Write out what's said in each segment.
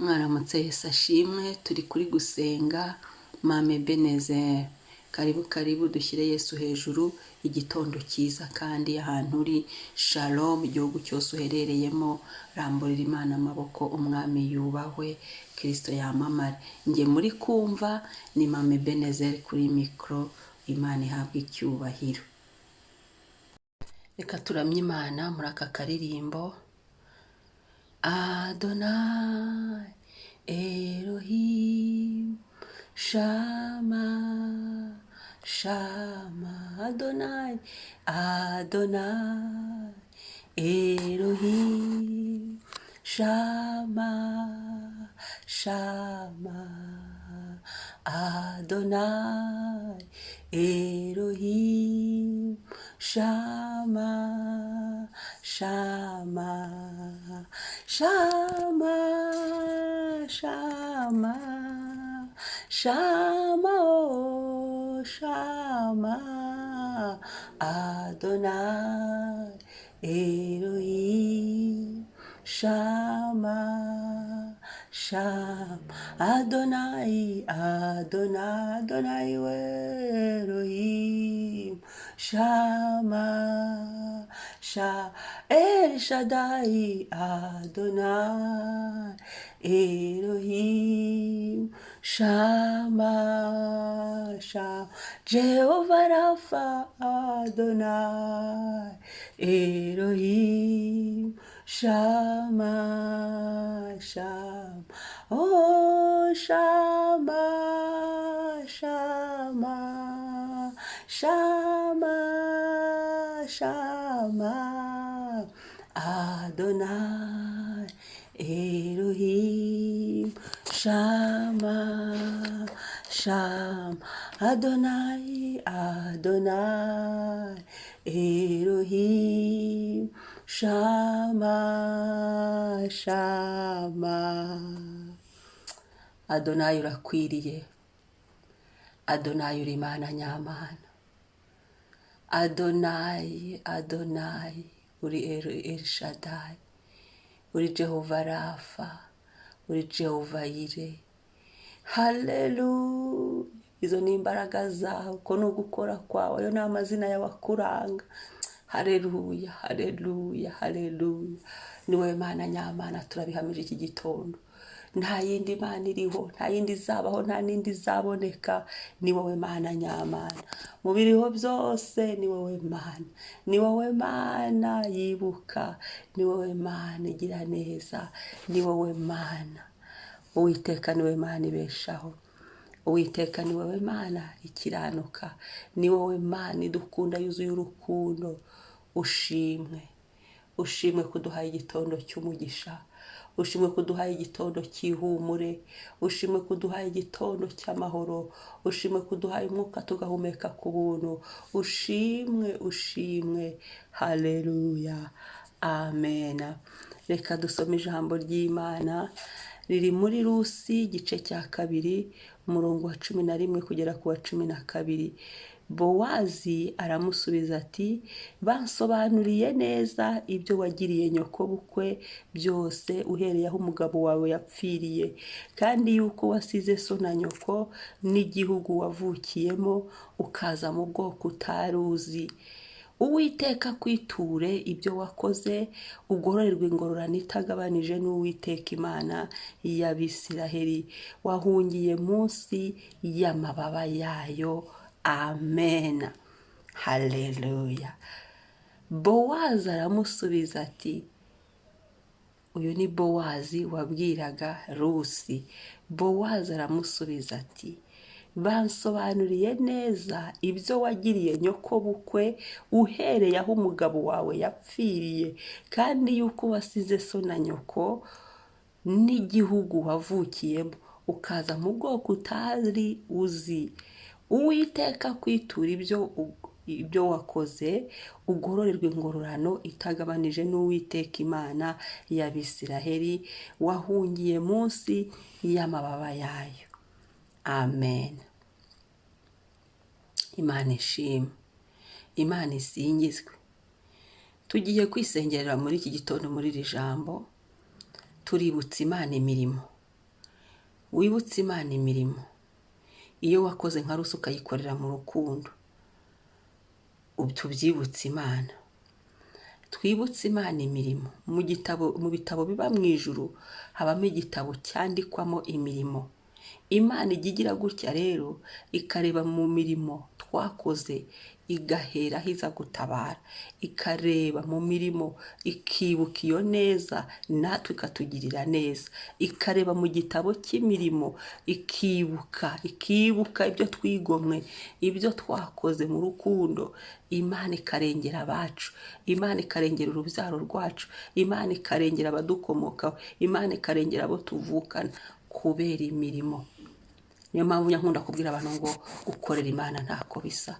Mwaramutse, Yesu ashimwe. Turi kuri gusenga Mama Ebenezer. Karibu, karibu, dushyire Yesu hejuru. Igitondo cyiza kandi ahantu uri, shalom. Igihugu cyose uherereyemo, ramburira Imana amaboko. Umwami yubahwe, Kirisito yamamare. Njye muri kumva ni Mama Ebenezer kuri mikoro. Imana ihabwa icyubahiro. Reka turamye Imana muri aka karirimbo. Adonai Elohim Shama Shama, Adonai, Adonai Elohim Shama Shama, Adonai Elohim Shama Shama, Shama Shama Shama, oh Shama, Adonai Elohim Shama Shama, Adonai, Adonai, Adonai Elohim Shama Sha El Shaddai, Adonai Elohim Shama Shama, Jehovah Rapha, Adonai Elohim Shama Shama, oh Shama Shama Shama Shama, Adonai Elohim Shama Shama, Adonai, Adonai Elohim Shama Shama. Adonai, urakwiriye. Adonai, uri Imana nyamana. Adonai, Adonai, uri El Shaddai, uri Jehova Rafa, uri Jehova Yire. Haleluya! Izo ni imbaraga zawe, uko ni ugukora kwawe, ayo ni amazina yawe akuranga. Haleluya, haleluya, haleluya! Ni wowe Mana nyamana, turabihamije iki gitondo. Nta yindi Mana iriho, nta yindi izabaho, nta n'indi izaboneka. Ni wowe Mana nyamana. Mu biriho byose ni wowe Mana, ni wowe Mana yibuka, ni wowe Mana igira neza, ni wowe Mana. Uwiteka, ni wowe Mana ibeshaho. Uwiteka, ni wowe Mana ikiranuka, ni wowe Mana idukunda yuzuye urukundo. Ushimwe, ushimwe kuduha igitondo cy'umugisha, ushimwe kuduha igitondo cy'ihumure, ushimwe kuduha igitondo cy'amahoro, ushimwe kuduha umwuka tugahumeka ku buntu. Ushimwe, ushimwe. Haleluya, amen. Reka dusome ijambo ry'Imana riri muri Rusi, igice cya 2, umurongo wa 11 kugera ku wa 12. Bowazi aramusubiza ati: "Bansobanuriye neza ibyo wagiriye nyokobukwe byose uhereye aho umugabo wawe yapfiriye, kandi yuko wasize so na nyoko n'igihugu wavukiyemo, ukaza mu bwoko utari uzi. Uwiteka akwiture ibyo wakoze, ugororerwe ingororano itagabanije n'Uwiteka Imana y'Abisiraheli wahungiye munsi y'amababa yayo. Amen." Haleluya! Bowazi aramusubiza ati, uyu ni Bowazi wabwiraga Rusi. Bowazi aramusubiza ati: "Bansobanuriye neza ibyo wagiriye nyokobukwe uhereye aho umugabo wawe yapfiriye, kandi yuko wasize so na nyoko n'igihugu wavukiyemo, ukaza mu bwoko utari uzi. Uwiteka akwiture ibyo wakoze, ugororerwe ingororano itagabanije n'Uwiteka Imana y'Abisiraheli wahungiye munsi y'amababa yayo. Amen." Imana ishimwe, Imana isingizwe. Tugiye kwisengerera muri iki gitondo muri iri jambo, tuributsa Imana imirimo. Wibutse Imana imirimo. Iyo wakoze nka Rusi ukayikorera mu rukundo, tubyibutse Imana. Twibutse Imana imirimo. Mu gitabo, mu bitabo biba mu ijuru habamo igitabo cyandikwamo imirimo. Imana ijya igira gutya rero, ikareba mu mirimo twakoze, igaheraho iza gutabara, ikareba mu mirimo, ikibuka iyo neza, natwe ikatugirira neza, ikareba mu gitabo cy'imirimo, ikibuka ibyo twigomwe, ibyo twakoze mu rukundo. Imana ikarengera abacu, Imana ikarengera urubyaro rwacu, Imana ikarengera abadukomokaho, Imana ikarengera abo tuvukana kubera imirimo. Niyo mpamvu nkunda kubwira abantu ngo gukorera Imana ntako bisa.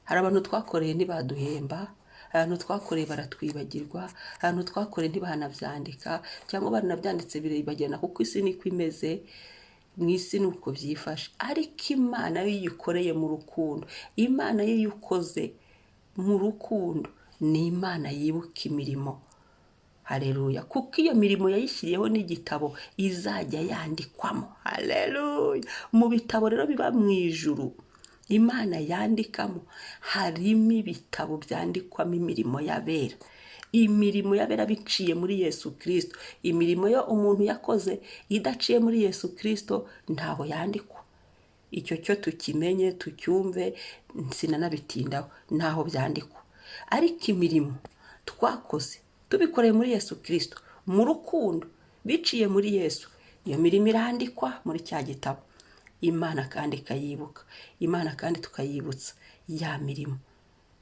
Hari abantu twakoreye ntibaduhemba, abantu twakoreye baratwibagirwa, abantu twakoreye ntibanabyandika, cyangwa baranabyanditse biribagirana, kuko isi niko imeze, mu isi ni uko byifashe. Ariko Imana yo iyo uyikoreye mu rukundo, Imana yo iyo ukoze mu rukundo, ni Imana yibuka imirimo. Haleluya! Kuko iyo mirimo yayishyiriyeho n'igitabo izajya yandikwamo. Haleluya! Mu bitabo rero biba mu ijuru Imana yandikamo, harimo ibitabo byandikwamo imirimo y'abera. Imirimo y'abera biciye muri Yesu Kirisito. Imirimo yo umuntu yakoze idaciye muri Yesu Kirisito ntaho yandikwa. Icyo cyo tukimenye, tucyumve, sinanabitindaho, ntaho byandikwa. Ariko imirimo twakoze tubikoreye muri Yesu Kirisito mu rukundo biciye muri Yesu, iyo mirimo irandikwa muri cya gitabo. Imana kandi ikayibuka, Imana kandi tukayibutsa ya mirimo.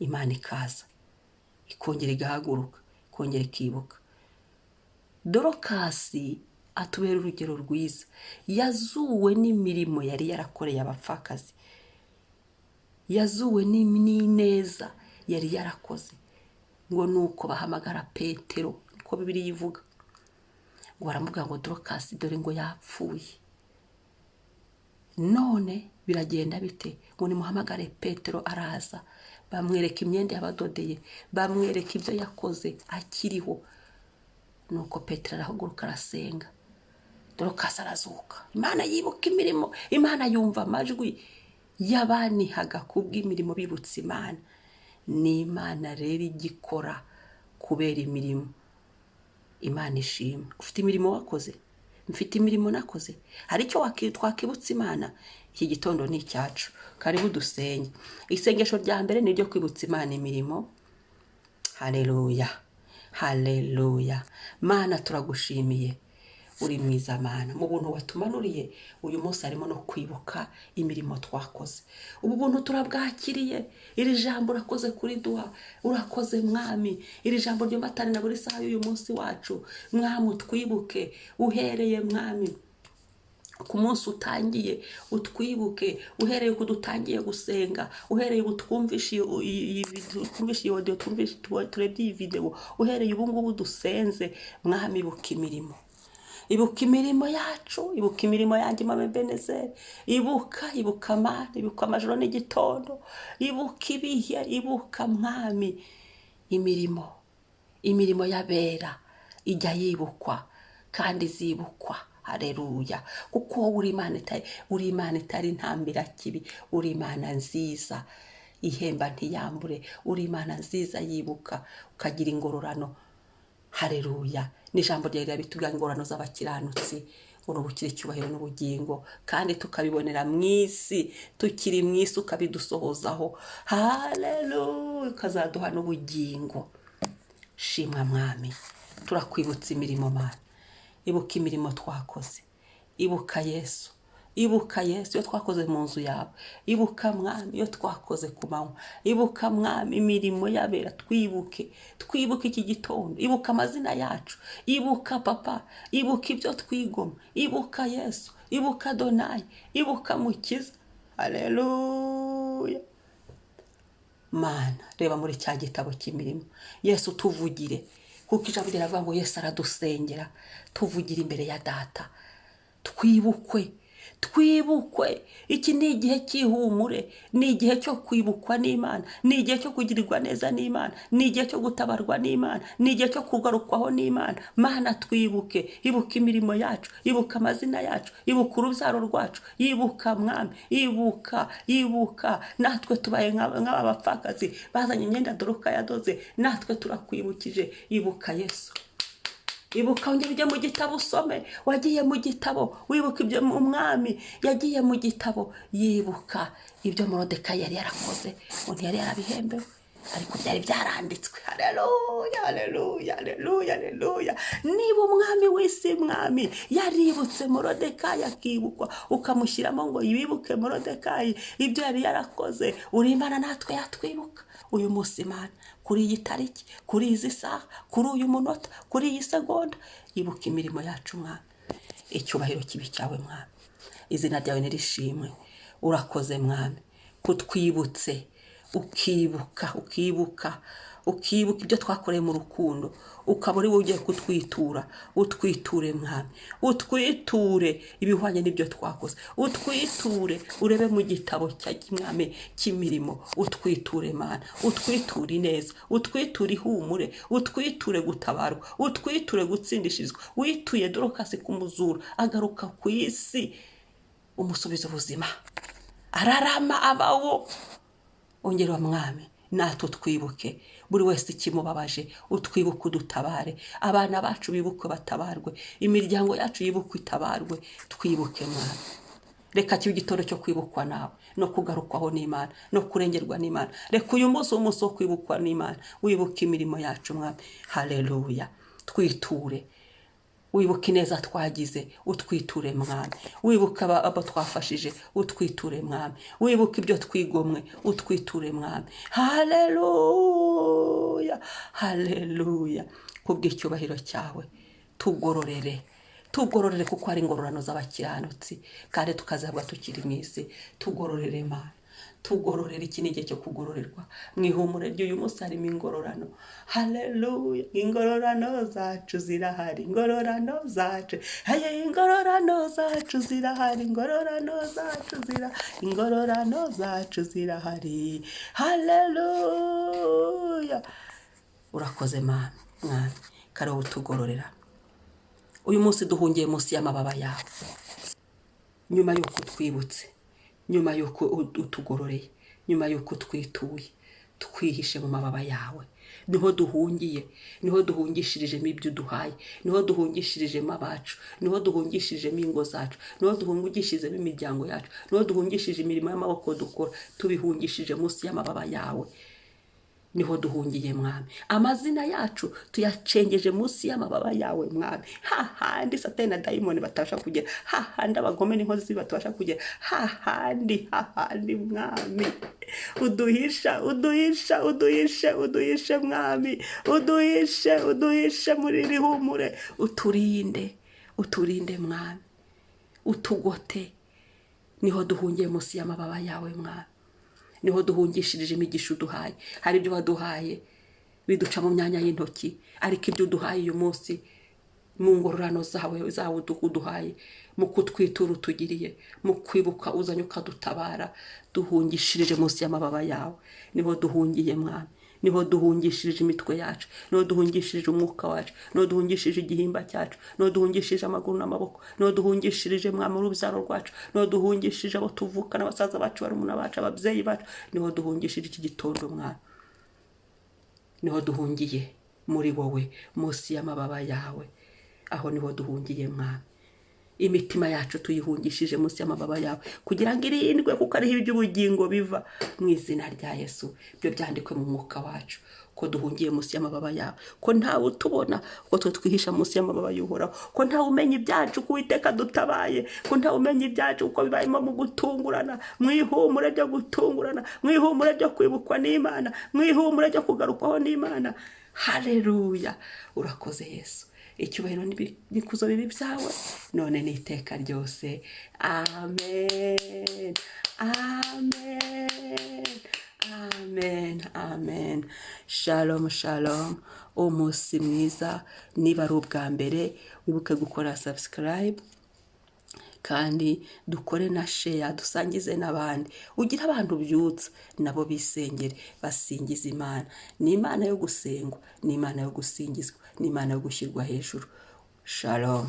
Imana ikaza ikongera igahaguruka, ikongera ikibuka. Dorokasi atubera urugero rwiza. Yazuwe n'imirimo yari yarakoreye abapfakazi, yazuwe n'ineza yari yarakoze. Ngo nuko bahamagara Petero, niko Bibiliya ivuga, ngo baramubwira ngo Dorokasi dore ngo yapfuye, none biragenda bite? Ngo nimuhamagare Petero. Araza, bamwereka imyenda yabadodeye, bamwereka ibyo yakoze akiriho. Nuko Petero arahaguruka arasenga, Dorokasi arazuka. Imana yibuka imirimo, Imana yumva amajwi y'abanihaga kubw'imirimo bibutse Imana. Ni Imana rero igikora kubera imirimo. Imana ishima. Ufite imirimo wakoze, mfite imirimo nakoze, hari icyo twakibutsa Imana. Iki gitondo ni icyacu. Karibu dusenye. Isengesho rya mbere ni iryo kwibutsa Imana imirimo. Haleluya, haleluya! Mana, turagushimiye, uri mwiza Mana. Mu buntu watumanuriye uyu munsi harimo no kwibuka imirimo twakoze. Ubu buntu turabwakiriye. Iri jambo urakoze kuriduha, urakoze Mwami. Iri jambo ryumatane na buri saha y'uyu munsi wacu. Mwami, utwibuke uhereye, Mwami, ku munsi utangiye, utwibuke uhereye ku dutangiye gusenga, uhereye ubu twumvishe iyi audio, twumvishe, turebye iyi video, uhereye ubu ngubu dusenze. Mwami, ibuka imirimo, ibuka imirimo yacu, ibuka imirimo yanjye, Mama Ebenezeri. Ibuka, ibuka Mana, ibuka amajoro n'igitondo, ibuka ibihe, ibuka Mwami imirimo. Imirimo y'abera ijya yibukwa kandi izibukwa. Hareruya! Kuko wowe uri Imana itari, uri Imana itari ntambirakibi, uri Imana nziza ihemba ntiyambure, uri Imana nziza yibuka ukagira ingororano. Hareruya! N'ijambo ryawe rirabitubwira, ingororano z'abakiranutsi ngo ni ubukire, icyubahiro n'ubugingo, kandi tukabibonera mu isi, tukiri mu isi ukabidusohozaho. Haleluya! Ukazaduha n'ubugingo. Shimwa Mwami. Turakwibutsa imirimo Mana. Ibuka imirimo twakoze, ibuka Yesu, ibuka Yesu iyo twakoze mu nzu yawe, ibuka Mwami iyo twakoze ku manywa, ibuka Mwami imirimo y'abera. Twibuke, twibuke iki gitondo, ibuka amazina yacu, ibuka Papa, ibuka ibyo twigoma, ibuka Yesu, ibuka Donayi, ibuka Mukiza. Haleluya! Mana, reba muri cya gitabo cy'imirimo. Yesu, tuvugire, kuko ijambo riravuga ngo Yesu aradusengera, tuvugira imbere ya Data. Twibukwe. Twibukwe. Iki ni igihe cy'ihumure, ni igihe cyo kwibukwa n'Imana, ni igihe cyo kugirirwa neza n'Imana, ni igihe cyo gutabarwa n'Imana, ni igihe cyo kugarukwaho n'Imana. Mana, twibuke. Ibuka imirimo yacu, ibuka amazina yacu, ibuka urubyaro rwacu, ibuka Mwami, ibuka, ibuka. Natwe tubaye nk'aba bapfakazi bazanye imyenda Doroka yadoze, natwe turakwibukije. Ibuka Yesu, ibuka. Wongere ujye mu gitabo usome. Wagiye mu gitabo wibuka ibyo umwami yagiye mu gitabo yibuka ibyo Morodekayi yari yarakoze, ngo ntiyari yarabihembewe, ariko byari byaranditswe. Haleluya, haleluya, haleluya, haleluya! Niba umwami w'isi, mwami yaributse Morodekayi, akibukwa, ukamushyiramo ngo yibuke Morodekayi ibyo yari yarakoze, uri Imana, natwe yatwibuka uyu munsi. Imana, kuri iyi tariki, kuri izi saha, kuri uyu munota, kuri iyi segonda, ibuka imirimo yacu Mwami. Icyubahiro kibe cyawe Mwami, izina ryawe nirishimwe. Urakoze Mwami kutwibutse, ukibuka, ukibuka, ukibuka ibyo twakoreye mu rukundo, ukaba uri wowe ugiye kutwitura. Utwiture Mwami, utwiture ibihwanye n'ibyo twakoze, utwiture, urebe mu gitabo cya Mwami cy'imirimo, utwiture Mana, utwiture ineza, utwiture ihumure, utwiture gutabarwa, utwiture gutsindishirizwa. Wituye Dorokasi kumuzura agaruka ku isi, umusubiza ubuzima, ararama, abawo. Ongera Mwami, natwe twibuke, buri wese ikimubabaje utwibuke, udutabare. Abana bacu bibukwe batabarwe, imiryango yacu yibukwe itabarwe. Twibuke Mwami. Reka kibe igitondo cyo kwibukwa nawe no kugarukwaho n'Imana no kurengerwa n'Imana. Reka uyu munsi, umunsi wo kwibukwa n'Imana, wibuke imirimo yacu Mwami. Haleluya! Twiture, wibuke ineza twagize, utwiture Mwami. Wibuke abo twafashije, utwiture Mwami. Wibuke ibyo twigomwe, utwiture Mwami. Haleluya, haleluya! Kubw'icyubahiro cyawe tugororere, tugororere, kuko hari ingororano z'abakiranutsi kandi tukazihabwa tukiri mu isi. Tugororere Mana, tugororere. Iki ni igihe cyo kugororerwa. Mu ihumure ry'uyu munsi harimo ingororano. Haleluya! Ingororano zacu zirahari, ingororano zacu, haye, ingororano zacu zirahari, ingororano zacu zira ingororano zacu zirahari. Haleluya! Urakoze Mana, Mwami, kare utugororera. Uyu munsi duhungiye munsi y'amababa yawe. Nyuma y'uko utwibutse, nyuma y'uko utugororeye, nyuma y'uko twituye, twihishe mu mababa yawe. Niho duhungiye, niho duhungishirijemo ibyo uduhaye, niho duhungishirijemo abacu, niho duhungishirijemo ingo zacu, niho duhungishirizemo imiryango yacu, niho duhungishije imirimo y'amaboko dukora. Tubihungishije munsi y'amababa yawe, niho duhungiye Mwami. Amazina yacu tuyacengeje munsi y'amababa yawe Mwami, hahandi Satani na dayimoni batabasha kugera, hahandi abagome n'inkozi batabasha kugera, hahandi, hahandi Mwami uduhisha, uduhisha, uduhishe, uduhishe Mwami, uduhishe, uduhishe muri iri humure. Uturinde, uturinde Mwami, utugote. Niho duhungiye munsi y'amababa yawe Mwami, niho duhungishirije imigisha uduhaye. Hari ibyo waduhaye biduca mu myanya y'intoki, ariko ibyo uduhaye uyu munsi mu ngororano zawe uduhaye, mu kutwitura utugiriye, mu kwibuka uzanye ukadutabara, duhungishirije munsi y'amababa yawe. Niho duhungiye Mwami, niho duhungishirije imitwe yacu, niho duhungishirije umwuka wacu, niho duhungishirije igihimba cyacu, niho duhungishirije amaguru n'amaboko, niho duhungishirije Mwami urubyaro rwacu, niho duhungishirije abo tuvuka n'abasaza bacu, barumuna bacu, ababyeyi bacu. Niho duhungishije iki gitondo Mwami, niho duhungiye muri wowe, munsi y'amababa yawe. Aho niho duhungiye Mwami. Imitima yacu tuyihungishije munsi y'amababa yawe kugira ngo irindwe, kuko ariho iby'ubugingo biva. Mu izina rya Yesu, ibyo byandikwe mu mwuka wacu ko duhungiye munsi y'amababa yawe, ko ntawe utubona, ko twe twihisha munsi y'amababa y'Uhoraho, ko ntawe umenya ibyacu, ko Uwiteka dutabaye, ko ntawe umenya ibyacu, kuko bibayemo mu gutungurana, mu ihumure ryo gutungurana, mu ihumure ryo kwibukwa n'Imana, mu ihumure ryo kugarukwaho n'Imana. Haleluya! Urakoze Yesu. Icyubahiro n'ikuzo bibe byawe none n'iteka ryose. Amen, amen, amen, amen. Shalom, shalom, umunsi mwiza. Niba ari ubwa mbere, wibuke gukora subscribe. Kandi dukore na share, dusangize n'abandi. Ugire abantu ubyutsa nabo bisengere, basingize Imana. Ni Imana yo gusengwa, ni Imana yo gusingizwa, ni Imana yo gushyirwa hejuru. Shalom.